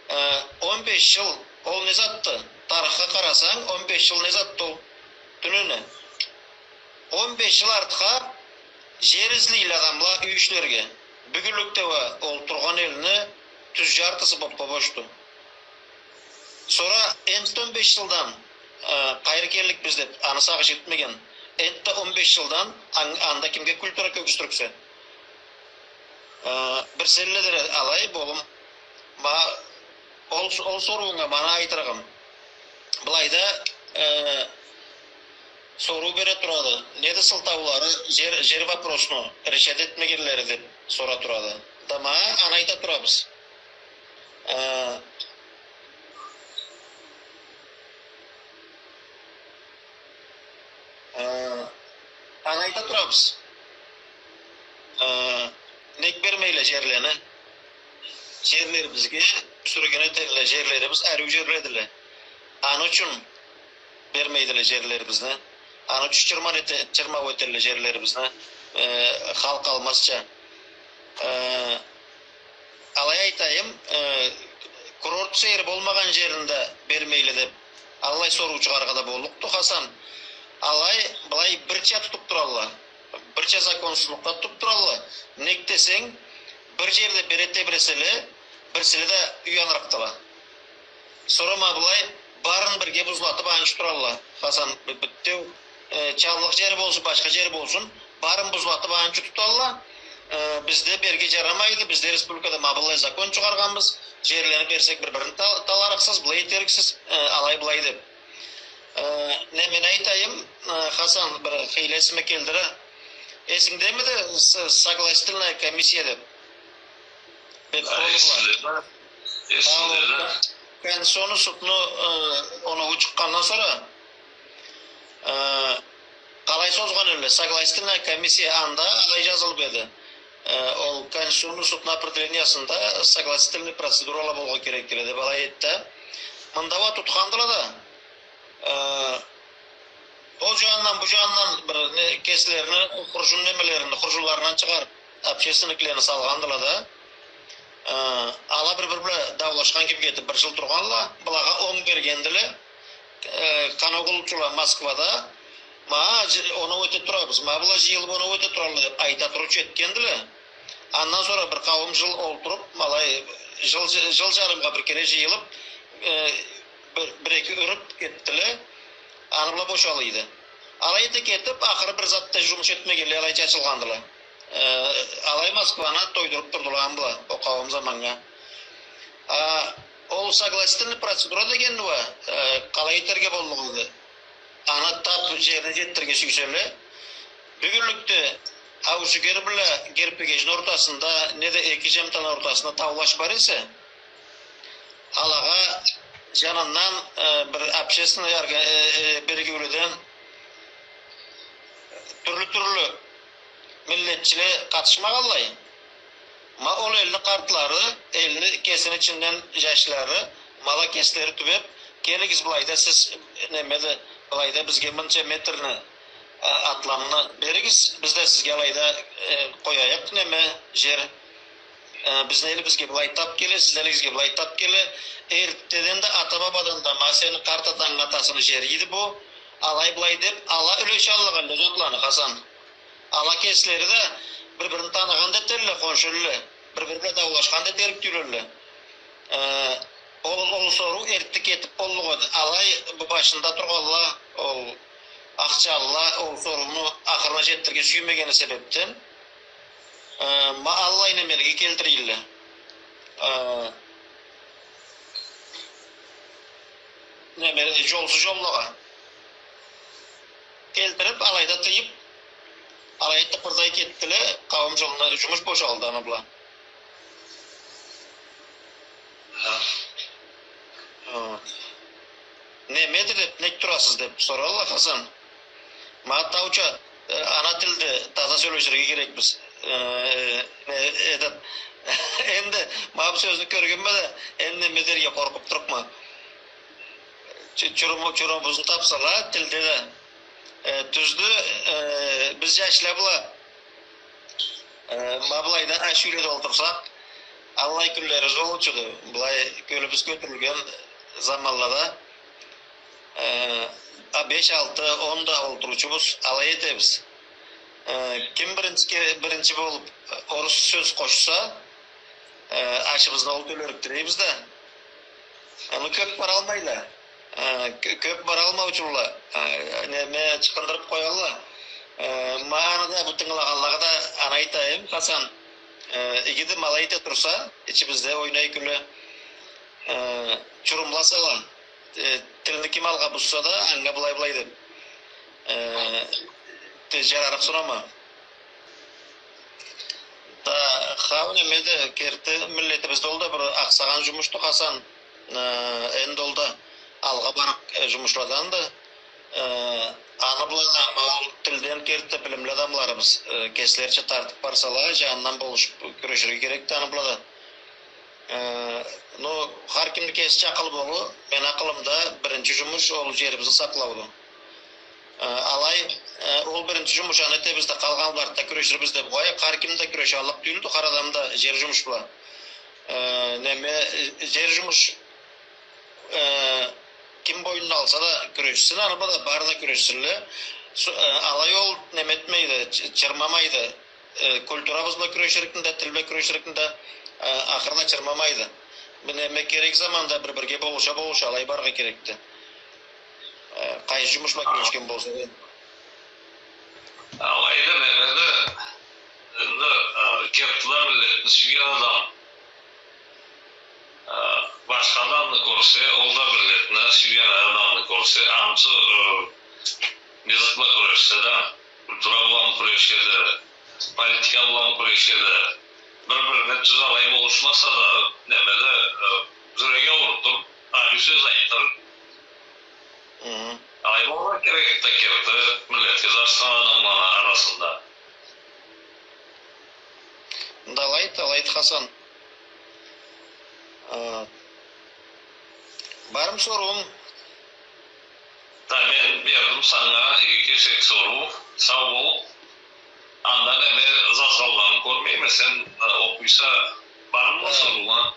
Э, он беш жыл, ол не затды? Тарыхха къарасанг, он беш жыл не затды ол? Тюнене. Он беш жыл артха жер излейле адамла юй ишлерге. Бюгюнлюкде уа ол тургъан элни тюз жартысы бо-, бо-, бошду. Сора энтда он беш жылдан, э, къайры келликбиз деп, аны сагъыш этмеген. Энтда он беш жылдан ан-, анда кимге культура кёргюзтюрюксе? Э, бир сенледир алай, болум. Ма-, ол, ол соруунга мана айтырыгъым. Былайда, э, соруу бере турады. Неди сылтаулары жер, жер вопросну решать этмегенлери деп сора турады. Да ма аны айта турабыз. Э, э, аны айта турабыз. Э, нек бермейле жерлени? Жерлерибизге сюрген этелле, жерлерибиз ариу жерледиле. Аны ючюн бермейдиле жерлерибизни. Аны ючюн чырман эте-, чырмау этелле жерлерибизни, э, халкъ алмазча. Э, алай айтайым, э, курорт сейир болмагъан жеринде бермейле деп, аллай соруу чыгъарыргъа да боллукъду, Хасан. Алай, былай бирча тутуп туралла. Бирча законсузлукъда тутуп туралла. Нек десенг, бир жерде бере тебиреселе, бирсиле да уянырыкъдыла. Сора ма былай барын бирге бузлатып анчы туралла. Хасан, б-, битеу, э, чаллыкъ жери болсун, башха жери болсун, барын бузлатып анчы туталла. Э, бизде берге жарамайды, бизде республикада ма былай закон чыгъаргъанбыз, жерлени берсек бир-бирин та-, таларыкъсыз, былай этериксиз, э, алай-былай деп. Э, не мен айтайым, э, Хасан, бир хыйлы эсиме келтире. Эсингдемиди с-, согласительная комиссия деп? Бек... Да, болубла. Эсимде да. Эсимде да. Конституционный судну, э, оноуу чыкъгъандан сора, э, къалай созгъан элле, согласительная комиссия анда алай жазылып эди. Э, ол Конституционный судну определениясында согласительный процедурала болургъа керекдиле деп алай этди. Мында уа тутхандыла да, э, ол жанындан, бу жанындан бир не, кеслерини хуржун немелерин, хуржунларындан чыгъарып, общественниклени салгъандыла да. Э, ала бир-бири бла даулашхан кибик этип бир жыл тургъанла, былагъа онг бергендиле. Э, къанагъулчула Москвада, ма, жы-, оноу эте турабыз, ма, была жыйылып оноу эте туралла деп айта турурча этгендиле. Андан сора бир къауум жыл олтуруп, ма алай, жыл, жыл жарымгъа бир кере жыйылып, э, бир, бир-эки уруб кетдиле. Аны бла бошалыйды. Алай да кетип, ахыры бир зат да жумуш этмегенлей, алай чачылгъандыла. Э, алай Москваны тойдуруп турдула аны бла, ол къауум заманнга. А, ол согласительный процедура деген уа, э, къалай этерге боллукъ эди? Аны тап жерине жетдирирге сюйселе, бюгюнлюкде Ауджугер бла Герпегежни ортасында, неда эки Жемтаны ортасында таулаш бар эсе, алагъа жанындан, э, бир общественный орга-, э, э, биригиуледен тюрлю-тюрлю миллетчиле къатышмагъанлай. Ма ол элни къартлары, элни кесини ичинден жашлары, ма ала кеслери тюбеп, келигиз былайда сиз, немеде, былайда бизге мынча метрни, а, атламны беригиз, биз да сизге алайда, э, къояйыкъ, неме, жер. Э, бизни элибизге былай тап келе, сизни элигизге былай тап келе. Эртдеден да, ата-бабадан да, ма сени къарт атангы атасыны жери эди бу. Алай-былай деп, ала юлешаллыкъ элле затланы, Хасан. Ала кеслери да бир-бирин таныгъан да этелле, хоншу элле. Бир-бири бла даулашхан да этерик тюйюл элле. Э, ол, ол соруу эртди кетип боллукъ эди. Алай бу башында тургъанла, ол ахчалыла, ол сорууну ахырына жетдирирге сюймегени себепден, э, ма аллай немелеге келтирелле. Э, немелеге, жолсуз жоллагъа келтирип, алайда тыйып, алай тыпырдай кетдиле, къауум жылына жумуш бошалды аны бла. Хы. Немеди деп, нек турасыз деп соралла, Хасан. Ма тауча, э, ана тилде таза сёлеширге керекбиз. Э, э, этот, энди ма бу сёзню кёргенме да, энди неме дерге къоркъуп турукъма. Чу-, чуруму-, чурумубузну тапсала, тилде да Э, тюздю, э, биз жашла бла, э, ма былайда аш юйледе олтурсакъ, аллай кюнлерибиз болуучуду. Былай кёлюбюз кётюрюлген заманлада, э, а, беш, алты, он да олтуруучубуз, алай этебиз. Э, ким биринчи ке-, биринчи болуп, э, орус сёз къошса, э, ашыбызны ол тёлерикди дейбиз да. Аны кёп баралмайла. Э, кё-, кёп баралмаучула. Э, неме, чыкъындырып къоялла. Э, ма аны да, бу тынгылагъанлагъа да аны айтайым, Хасан. Э, игиди ма алай эте турса, ичибизде ойнай-кюле, э, чурумла сала. Э, тилни ким алгъа бузса да, анга былай-былай деп. Э, те-, жарарыкъ сунама. Да, хау, неме да, керти миллетибизде ол да бир акъсагъан жумушду, Хасан. Э, энди ол да алгъа барыкъ, э, жумушладанды. Э, аны бла да, ол тилден керти билимли адамларыбыз, э, кеслерича тартып барсала, жанындан болушуп кюреширге керекди аны бла да. Э, ну, хар кимни кесича акъылы болур. Мени акъылымда биринчи жумуш ол жерибизни сакълауду. Э, алай, э, ол биринчи жумуш, аны этебиз да, къалгъанланы артда кюреширбиз деп къой, хар ким да кюрешаллыкъ тюйюлдю, хар адам да жер жумуш бла. Э, неме, э, жер жумуш, э, ким бойнуна алса да кюрешсин, аны бла да бары да кюрешсинле. Су-, э, алай ол неме этмейди, чы-, чырмамайды. Э, культурабыз бла кюреширикни да, тил бла кюреширикни да, э, ахырына чырмамайды. Бу неме, керек заманда бир-бирге болуша-болуша алай барыргъа керекди. Э, къайсы жумуш бла кюрешген болса да. Алайды, неме да, энди, э, керти да миллетни сюйген адам, э, башха адамны кёрсе, ол да миллетни сюйген адамны кёрсе, ансы, э, не зат бла кюрешсе да, культура бла кюрешсе да, политика бла кюрешсе да, бир-бирине тюз алай болушмаса да, неме да, э, жюреги ауруп туруп, а, бир сёз айтдырып. Хы-хы. Алай болургъа керек да керти миллетге жарашхан адамланы арасында. Да алайды, алайды, Хасан. А, бармы соруунг? Да, мен бердим санга эки кесек соруу. Сау бол. Андан неме, жазгъанларын кёрмейме, сен, э, окъуйса, бармы сорууунг?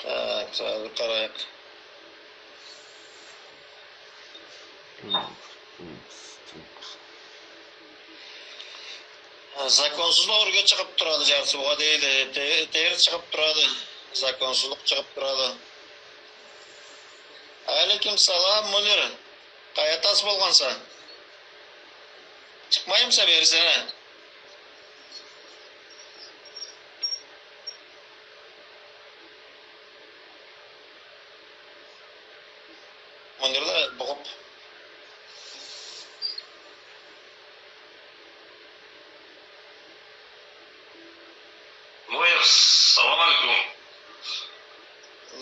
Так, сразу къарайыкъ. Законсузлукъ ёрге чыгъып турады, жарсыугъа дейди. Те-, терс чыгъып турады. Законсузлукъ чыгъып турады. Алейкум салам, Мунир. Къайда тас болгъанса? Чыкъмаймыса бери сен а? Мунир да бугъуп. Мунир, салам алейкум.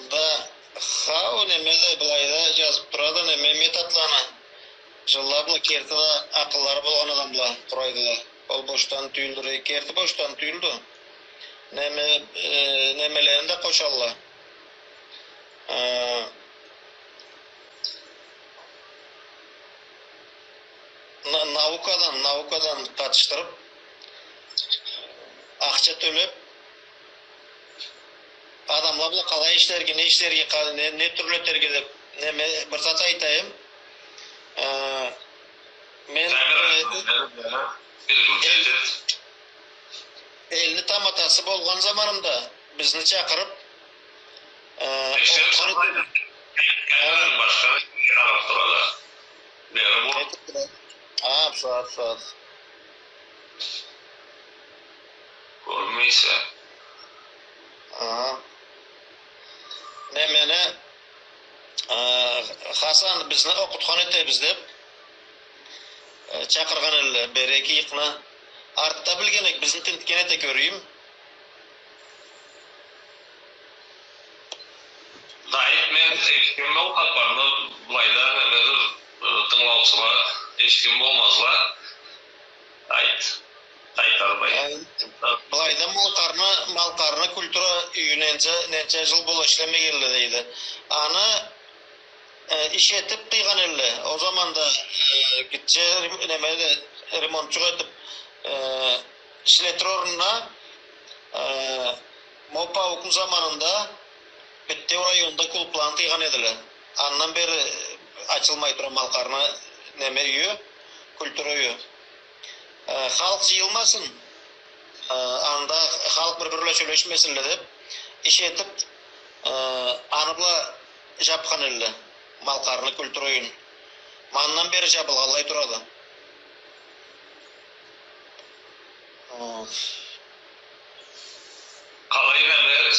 Да, хау, неме да, былайда жазып турады, неме, методланы. Жылла бла керти да акъыллары болгъан адамла къурайдыла. Ол бошдан тюйюлдю, керти бошдан тюйюлдю. Неме, э, немелерин да къошалла. Э, на-, наукадан, наукадан къатышдырып, акъча тёлеп, адамла бла къалай ишлерге, не ишлерге, къа-, не, не тюрлю этерге деп, неме, бир зат айтайым. Э, мен, э, элни таматасы болгъан заманымда бизни чакъырып, э, окъутхан эди. Камерадан башха не къарап турады? Бери бур. А, бусагъат, бусагъат. Кёрмейсе. Ага. Немени, э, Хасан, бизни окъутхан этебиз деп, э, чакъыргъан эдиле, бери эки ыйыкъны. Артда билген эдик, бизни тинтген эди, кёрюйюм. Да, айт, мен эшитгенме ол хапарны, былайда, неме, э, тынгылаучула эшитген болмазла. Айт. Айтарбай. Э, былайда Малкъарны, Малкъарны культура юйю ненча, ненча жыл бола ишлемегенле дейди. Аны, э, иш этип къыйгъан элле. Ол заманда, э, гитче рем-, неме да, ремонтчукъ этип, э, ишлетир орнуна, э, мо Паукну заманында бютеу районда клубланы тыйгъан эдиле. Андан бери ачылмай тура Малкъарны неме юйю, культура юйю. Э, халкъ жыйылмасын, э, анда халкъ бир-бири бла сёлешмесинле деп, иш этип, э, аны бла жапхан элле Малкъарны культура юйюн. Ма андан бери жабылгъанлай турады. Къалай неме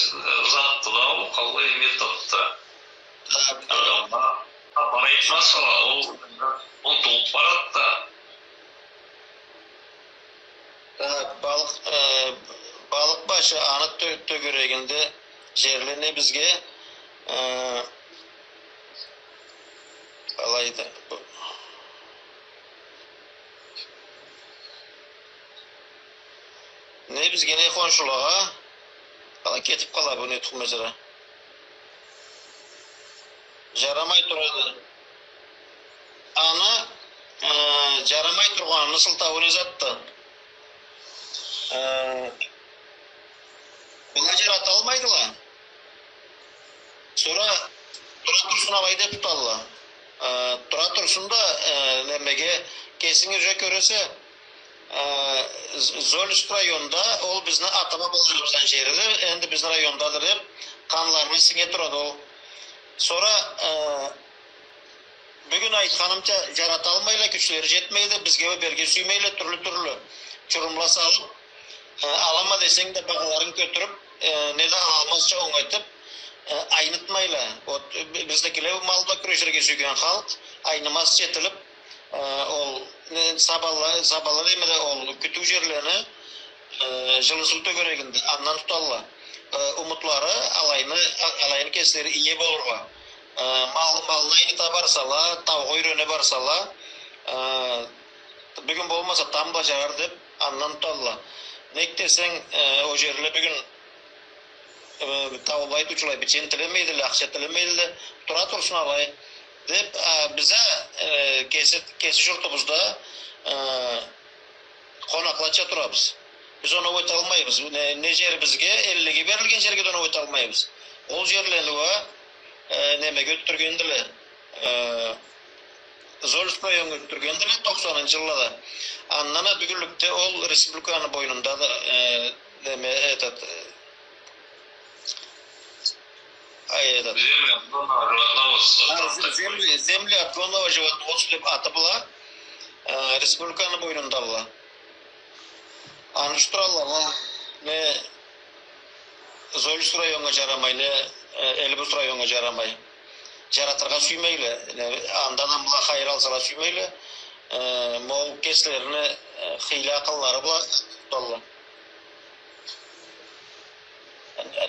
затды да ол, къалай методду. Адамла хапар айтмазла, ол унутулуп барады да. Так, Балыкъ, э, Балыкъ башы, аны тё-, тёгерегинде жерле не бизге, э, алайды. Не бизге, не хоншулагъа, алай кетип къала бу не тукъум эсе да. Жарамай турады. Аны, э, жарамай тургъаныны сылтауу не затды? Э, была жараталмайдыла. Сора тура турсун алай деп туталла. Э, тура турсун да, э, немеге, кесинг уже кёресе, э, З-, Зольск районда ол бизни ата-бабаларыбыздан жериди, энди бизни райондады деп, къанларына синге турады ол. Сора, э, бюгюн айтханымча, жараталмайла, кючлери жетмейди, бизге уа берге сюймейле, тюрлю-тюрлю чурумла салып, э, алама десенг да, багъаларын кётюрюп, э, не да алалмазча онгайтып, э, айнытмайла. Вот, э, би-, биздекиле мал бла кюреширге сюйген халкъ, айнымазча этилип, э, ол, не, сабанла, сабанла дейме да, ол кютюу жерлени, э, жылы суу тёгерегинде, андан туталла. Э, умутлары алайны, а-, алайны кеслери ие болургъа. Э, мал, малны айныта барсала, таугъа юйрене барсала, э, бюгюн болмаса, тамбла жарар деп, андан туталла. Нек десенг, э, ол жерле бюгюн, э, таулу айтыучулай бичен тилемейдиле, ахча тилемейдиле, тура турсун алай деп, э, бизге, э, кеси, кеси журтубузда, э, къонакълача турабыз. Биз оноу эталмайбыз. Не, не жерибизге, эллеге берилген жерге да оноу эталмайбыз. Ол жерлени уа, э, немеге ётдюргендиле. Э, Зольск районнга ётдюргендиле токъсанынчы жыллада. Андан а бюгюнлюкде ол республиканы бойнунда да, э, неме, этот, э, Ай, этот. Земли отгонного животноводства. А, там з-, такой. Земли, земли отгонного животноводства деп аты была. Э, республиканы бойнунда была. Аны ючюн туралла, не Зольск районнга жарамай, не, э, Эльбрус районнга жарамай. Жаратыргъа сюймейле. Не, андан а была хайыр алсала сюймейле. Э, ма ол кеслерини, э, хыйлы акъыллары бла туталла.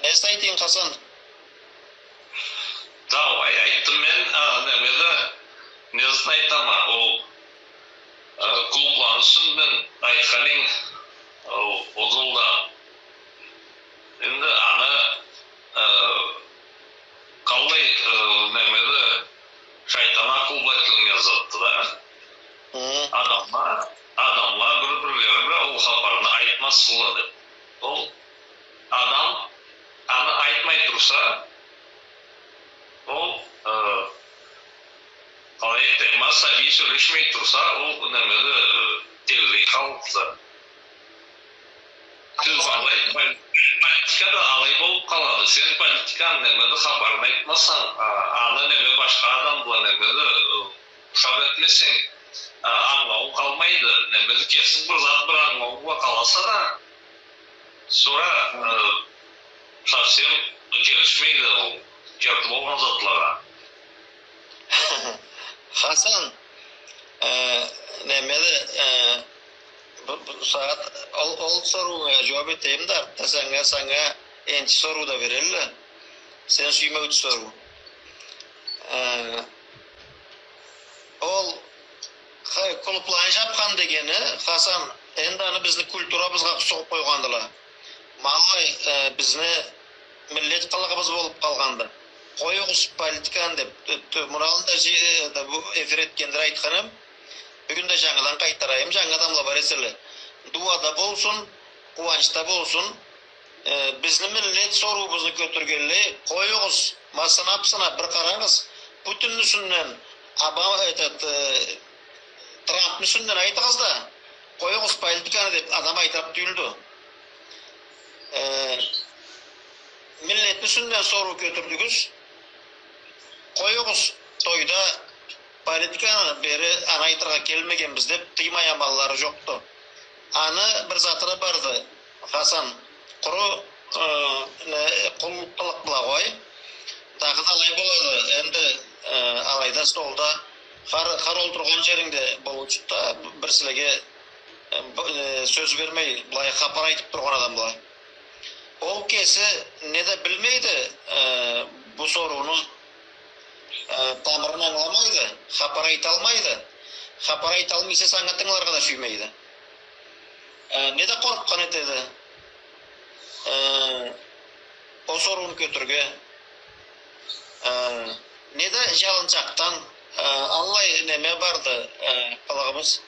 Не зат айтайым, Хасан? Да, ай-, айтдым мен, а, неме да, не зат айтама, ол, э, клубланы юсюнден айтханынг, ол, ол да. Энди аны, э, къалай, э, неме да, шайтан акъыл бла этилген затды да. Хы. Адамла, адамла бир-бирлери бла ол хапарны айтмазла деп. Ол адам аны айтмай турса, ол, э, къалай айтайым, сабий сёлешмей турса, ол неме да, э, тилли халкъды. Сиз алай, пол-, политика да алай болуп къалады. Сен политиканы, неме да, хапарын айтмасанг, а, аны, неме, башха адам бла, неме да, э, ушакъ этмесенг, а, ангылауунг къалмайды. Неме да, кесинг бир зат, бир ангылауунг бла къаласа да, сора, э, совсем келишмейди ол керти болгъан затлагъа. Хасан, э, неме да, э, бу, бу сагъат ол, ол сорууунга жууап этейим да, артда санга, санга энчи соруу да берелле. Сен сюймеучю соруу. Э, ол, хы, клубланы жапхан дегени, Хасан, Энди аны бизни культурабызгъа сугъуб къойгъандыла. Ма алай, э, бизни миллет къылыгъыбыз болуб къалгъанды. Къоюгъуз политиканы деб, э, тю-, муну аллында жи-, э, да бу эфир этгенде айтханым, бюгюн да жангыдан къайтарайым, жангы адамла бар эселе. Дууада болсун, къууанчда болсун, э, бизни миллет соруубузну кётюргенлей, къоюгъуз, ма сынаб-сынаб бир къарагъыз, Путинни юсюнден, Оба-, этот, э, Трампны юсюнден айтыгъыз да, къоюгъуз политиканы деб адам айтырыкъ тюйюлдю. Э, миллетни юсюнден соруу кётюрдюгюз. Къоюгъуз, тойда политиканы бери аны айтыргъа келмегенбиз деб тыймай амаллары жокъду. Аны бир заты да барды, Хасан. Къуру, э, не, къул къылыкъ бла къой. Дагъыда алай болады. Энди, э, алайда столда хар, хар олтургъан жерингде болуучуду да, бир силеге, э, б-, э, сёз бермей, былай хапар айтыб тургъан адамла. Ол кеси не да билмейди, э, бу сорууну, э, тамырын ангыламайды, хапар айталмайды. Хапар айталмай эсе, сагъатда тынгыларгъа да сюймейди. Э, не да къоркъгъан этеди. Э, ол сорууну кётюрге. Э, не да жалынчакъдан, э, аллай неме барды, э, къылыгъыбыз.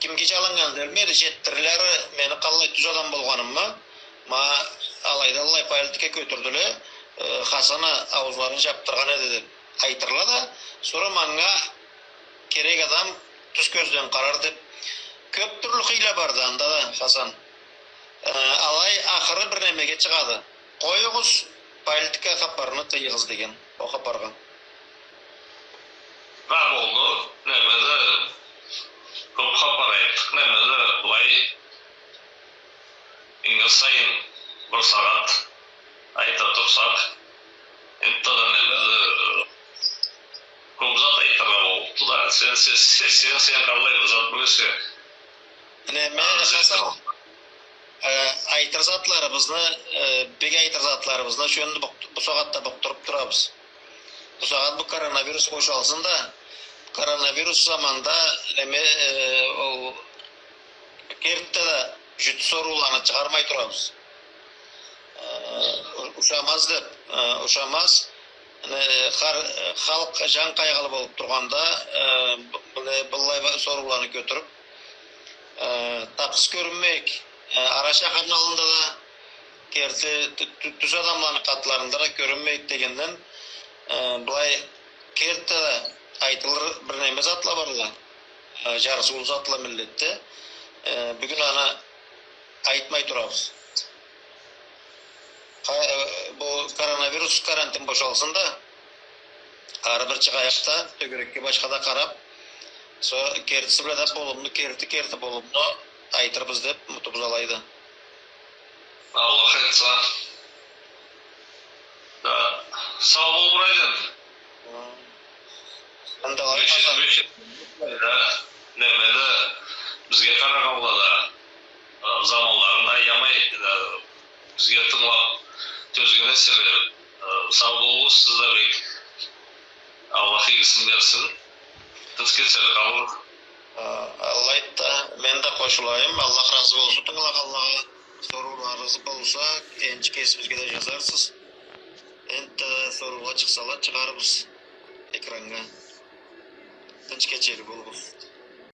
Кимге жалыннган билмейди, жетдириле ары, мени къаллай тюз адам болгъанымы, ма алайда аллай политика кётюрдюле, э, Хасана ауузларын жабдыргъан эди деб айтырла да, сора манга керек адам тюз кёзден къарар деб. Кёб тюрлю хыйла барды анда да, Хасан. Э, алай ахыры бир немеге чыгъады. Къоюгъуз, политика хапарыны тыйыгъыз деген, ол хапаргъа. Да болду, неме да, кёб хапар айтдыкъ, неме да, былай, ингир сайын бир сагъат айта турсакъ, энтта да неме да, кёб зат айтыргъа боллукъду да, сен, сен, сен, сен, сен къаллай бир зат билесе. Неме, Хасан, э, айтыр затларыбызны, э, бек айтыр затларыбызны, шёндю бу, бу сагъатда букъдуруб турабыз. Бу сагъат бу коронавирус бошалсын да, коронавирус заманда, неме, э, ол кертиде да жют сорууланы чыгъармай турабыз. Э, ушамаз деб, э, ушамаз. Э, хар, халкъ жан къайгъылы болуб тургъанда, э, бу-, былай, быллай ба-, сорууланы кётюрюб, э, тапсыз кёрюнмейик. Э, ара шахарны аллында да керти тю-, тю-, тюз адамланы къатларында да кёрюнмейик дегенден, э, былай керти да айтылыр бир неме затла барла. Э, жарсыулу затла миллетде. Э, бюгюн аны айтмай турабыз. Ха-, э, бу коронавирус карантин бошалсын да, ары бир чыгъайыкъ да, тёгерекге башха да къараб, со-, кертиси бла да болумну, керти, керти болумну айтырбыз деб умутубуз алайды. Аллах айтса. Да, сау бол, Брайден. Анда алай Бешер, Хасан. Бешер. Да, неме да, бизге къарагъанла да, э, заманларын аямай, э, бизге тынгылаб тёзген эселе, э, сау болугъуз, сиз да бек. Аллах игисин берсин. Тынч кече къалыгъыз. Э, алайды да, мен да къошулайым. Аллах разы болсун тынгылагъанлагъа. Сорууларыгъыз болса, энчи кесибизге да жазарсыз. Энтта да соруула чыкъсала, чыгъарбыз экраннга. Тынч кечели болугъуз.